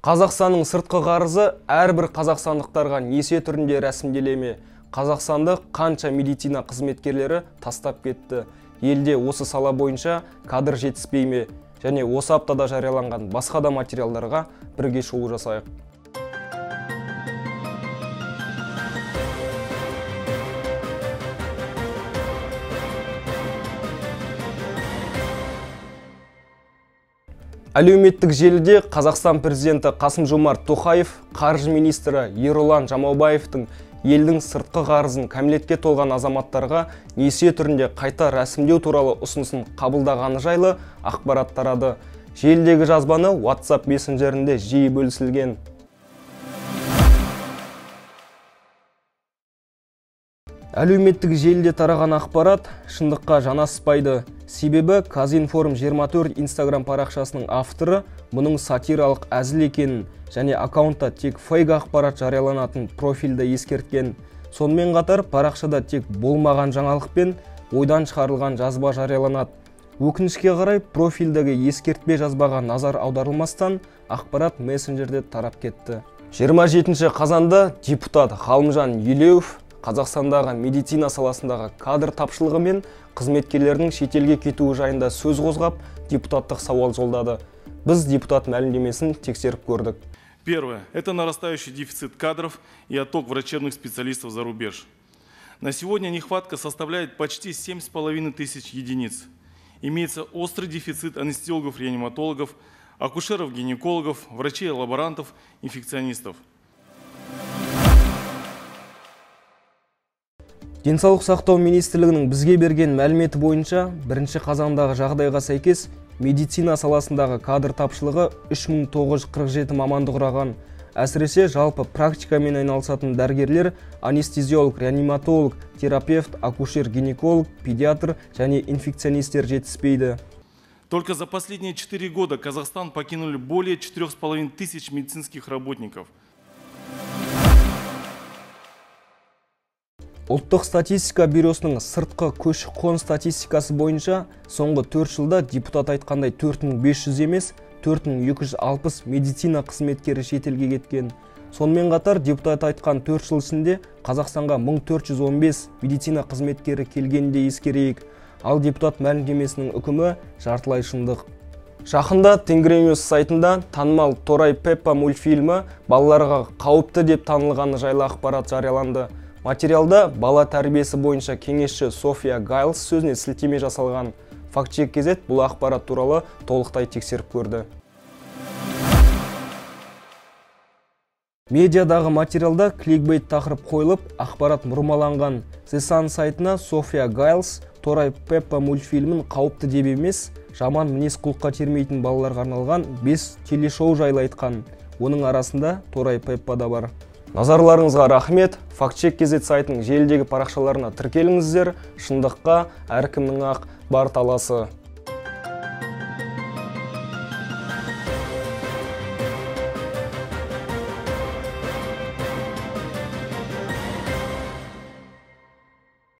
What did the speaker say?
Қазақстанның сыртқы қарызы әрбір қазақстандықтарға несие түрінде рәсімделе ме? Қазақстанды қанша медицина қызметкерлері тастап кетті? Елде осы сала бойынша кадр жетіспей ме? Және осы аптада жарияланған басқа да материалдарға бірге шолу жасайық. Әлеуметтік желіде Қазақстан президенті Қасым-Жомарт Тоқаев, қаржы министрі Ерұлан Жамаубаевтың елдің сыртқы қарызын кәмелетке толған азаматтарға несие түрінде қайта рәсімдеу туралы ұсынысын қабылдағаны жайлы ақпарат тарады. Желідегі жазбаны WhatsApp мессенджерінде жиі бөлісілген. Әлеуметтік желіде тараған ақпарат шындыққа жанаспайды. Себебі Казинформ 24 Instagram парақшасының авторы бұның сатиралық әзіл екенін және аккаунтта тек фейк ақпарат жарияланатын профильді ескерткен. Сонымен қатар парақшада тек болмаған жаңалық пен ойдан шығарылған жазба жарияланады. Өкінішке қарай профильдегі ескертпе жазбаға назар аударылмастан ақпарат мессенджерде тарап кетті. 27 қазанда депутат Ғалымжан Елеуов Қазақстандағы медицина саласындағы кадр тапшылығы мен қызметкерлердің шетелге кетуі жайында сөз қозғап, депутаттық сауал жолдады. Біз депутат мәлімдемесін тексеріп көрдік. Первое – это нарастающий дефицит кадров и отток врачебных специалистов за рубеж. На сегодня нехватка составляет почти 7,5 тысяч единиц. Имеется острый дефицит анестезиологов, реаниматологов, акушеров-гинекологов, врачей-лаборантов, инфекционистов. Денсаулық сақтау министрлігінің бізге берген мәліметі бойынша, 1 қазандағы жағдайға сәйкес медицина саласындағы кадр тапшылығы 3947 маманды құраған. Әсіресе жалпы практикамен айналысатын дәрігерлер, анестезиолог, реаниматолог, терапевт, акушер-гинеколог, педиатр және инфекционистер жетіспейді. Только за последние 4 года Казахстан покинули более 4,5 тысяч медицинских работников. Ұлттық статистика бюросының сыртқы көші-қон статистикасы бойынша соңғы 4 жылда депутат айтқандай 4500 емес, 4260 медицина қызметкері шетелге кеткен. Сонымен қатар депутат айтқан 4 жыл ішінде Қазақстанға 1415 медицина қызметкері келгенін де ескерейік. Ал депутат мәлімдемесінің үкімі жартылай шындық. Жақында Тенгриньюс сайтында танымал Торай Пеппа мультфильмі балаларға қауіпті деп танылғаны жайлы ақпарат жарияланды. Материалда бала тәрбиесі бойынша кеңесші София Гайлс сөзіне сілтеме жасалған. Фактчек кезет бұл ақпарат туралы толықтай тексеріп көрді. Медиадағы материалда кликбейт тақырып қойылып, ақпарат бұрмаланған. The Sun сайтына София Гайлс Торай Пеппа мультфильмін қауіпті деп емес, жаман мінез-құлыққа термейтін балаларға арналған 5 телешоу жайлы айтқан. Оның арасында Торай Пеппа да бар. Назарларыңызға рахмет. Фактчек кезет сайтының желідегі парақшаларына тіркеліңіздер. Шындыққа әркімнің ақ бар таласы.